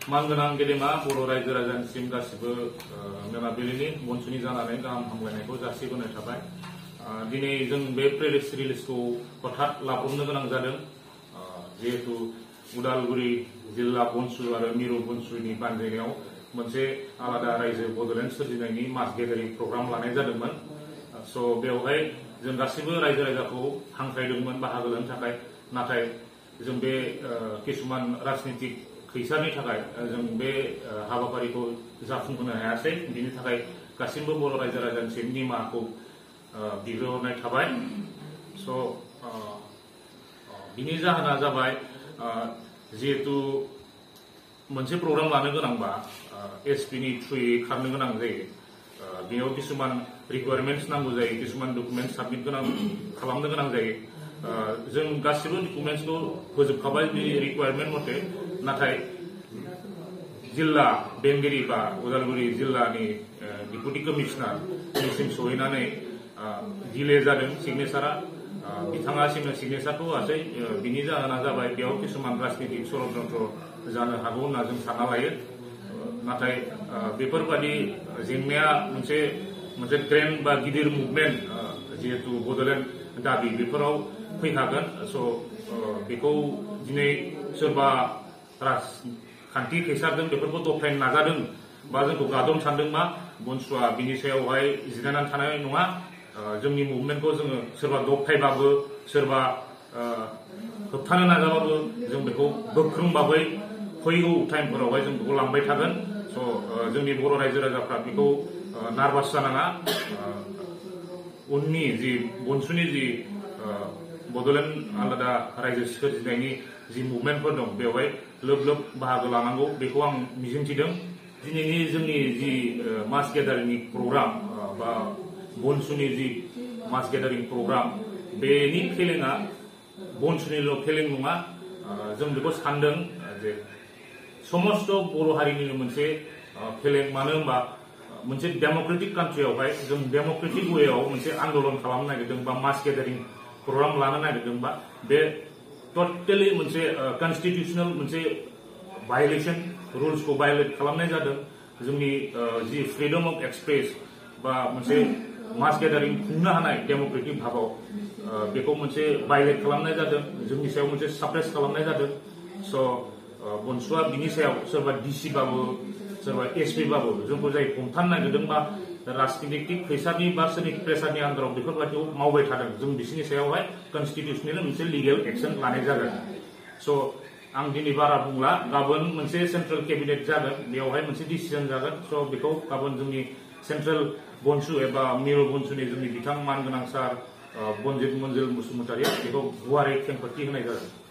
मानगोनां गेदेमा बर' रायजो राजानिसिम गासिबो मोनाबिलिनि मनसुनि जानानै गाहाम हामलायनायखौ जासिबोनाय थाबाय। दिनै जों बे प्रेस रिलिजखौ हठात लाब्रबनो गोनां जादों। जिहेतु उदालगुरि जिल्ला बनसु आरो मिरु बनसुनि बानजायनायाव मोनसे आलादा रायजो बड'लेण्ड सोरजिनायनि मास गेदारिं प्रग्राम लानाय जादोंमोन। स' बेवहाय जों गासिबो रायजो राजाखौ हांख्रायदोंमोन बाहागो लानो थाखाय, नाथाय जों बे किसुमान राजनितिक खैसारनि थाखाय जों बे हाबाफारिखौ जाफुंहोनो हायासै। बिनि थाखाय गासिबो बर' रायजो राजानिसिम निमाहाखौ बिग्रोहरनाय थाबाय। स' बिनि जाहोना जाबाय जिहेतु मोनसे प्रग्राम लानो गोनांबा एसपिनि थ्रुयै खारनो गोनां जायो। बेयाव किसुमान रिक्वायरमेन्ट्स नांगौ जायो, किसुमान डकुमेन्ट साबमिट खालामनो गोनां जायो। जों गासिबो डकुमेन्ट्सखौ फोजोबखाबाय बे रिक्वायरमेन्ट मथे, नाथाय जिल्ला बेंगिरि बा उदालगुरि जिल्लानि डिपुटि कमिशनारनिसिम सहैनानै डिले जादों सिगनेसारा। बिथाङा सिगनेसारखौ होआसै। बिनि जाहोना जाबाय बेयाव किसुमान राजनितिक षड़यन्त्र जानो हागौ होनना जों सानना लायो। नाथाय बेफोरबादि जेंनाया मोनसे ग्रेन्ड बा गिदिर मुभमेन्ट जिहेतु बड'लेण्ड दाबि बेफोराव फैखागोन। स' बेखौ दिनै सोरबा राजखान्थि खैसारजों बेफोरखौ दबथायनो नाजादों बा जोंखौ गादबनो सानदोंबा बनसुआ बिनि सायावहाय जिरायनानै थानाय नङा। जोंनि मुभमेन्टखौ जोङो सोरबा दबथायबाबो सोरबा होबथानो नाजाबाबो जों बेखौ गोख्रोंबाबै फैगौ टाइमफोरावहाय जों बेखौ लांबाय थागोन। स' जोंनि बर' रायजो राजाफ्रा बेखौ नार्भास जानाङा। उननि जि बनसुनि जि बड'लेण्ड आलादा रायजो सोरजिनायनि जि मुभमेन्टफोर दं बेवहाय लोब लोब बाहागो लानांगौ बेखौ आं मिजिंथिदों। दिनैनि जोंनि जि मास गेदारिंनि प्रग्राम बा बनसुनि जि मास गेदारिं प्रग्राम, बेनि फेलेङा बनसुनिल' फेलें नङा। जों बेखौ सानदों जे समस्त बर' हारिनिनो मोनसे फेलें। मानो होनबा मोनसे डेम'क्रेटिक कान्ट्रियावहाय जों डेम'क्रेटिक वेआव मोनसे आन्दलन खालामनो नागिरदों बा मास गेदारिं प्रग्राम लानो नागिरदोंबा बे टटेलि मोनसे कनस्टिटिउसनेल मोनसे भायलेसन, रुल्सखौ भायलेट खालामनाय जादों। जोंनि जि फ्रिडम अफ एक्सप्रेस बा मोनसे मास गेदारिं खुंनो हानाय डेम'क्रेटिक भाबाव बेखौ मोनसे भायलेट खालामनाय जादों, जोंनि सायाव मोनसे साप्रेस खालामनाय जादों। स' बनसुआ बिनि सायाव सोरबा डिसिबाबो सोरबा एसपिबाबो जोंखौ जाय हमथानो नागिरदों बा राजनितिक खैसारनि बा सोरनि प्रेसारनि आन्दाराव बेफोरबायदियाव मावबाय थादों, जों बिसोरनि सायावहाय कनस्टिटिउसनेल मोनसे लिगेल एक्सन लानाय जागोन। स' आं दिनै बारा बुंला, गाबोन मोनसे सेन्ट्रेल केबिनेट जागोन, बेवहाय मोनसे डिसिजन जागोन। स' बेखौ गाबोन जोंनि सेन्ट्रेल बनसु एबा मिरु बनसुनि जोंनि बिथां मानगोनां सार बनजित मन्जिल बसुमतारिया बेखौ गुवारै खेंफोरथि होनाय जागोन।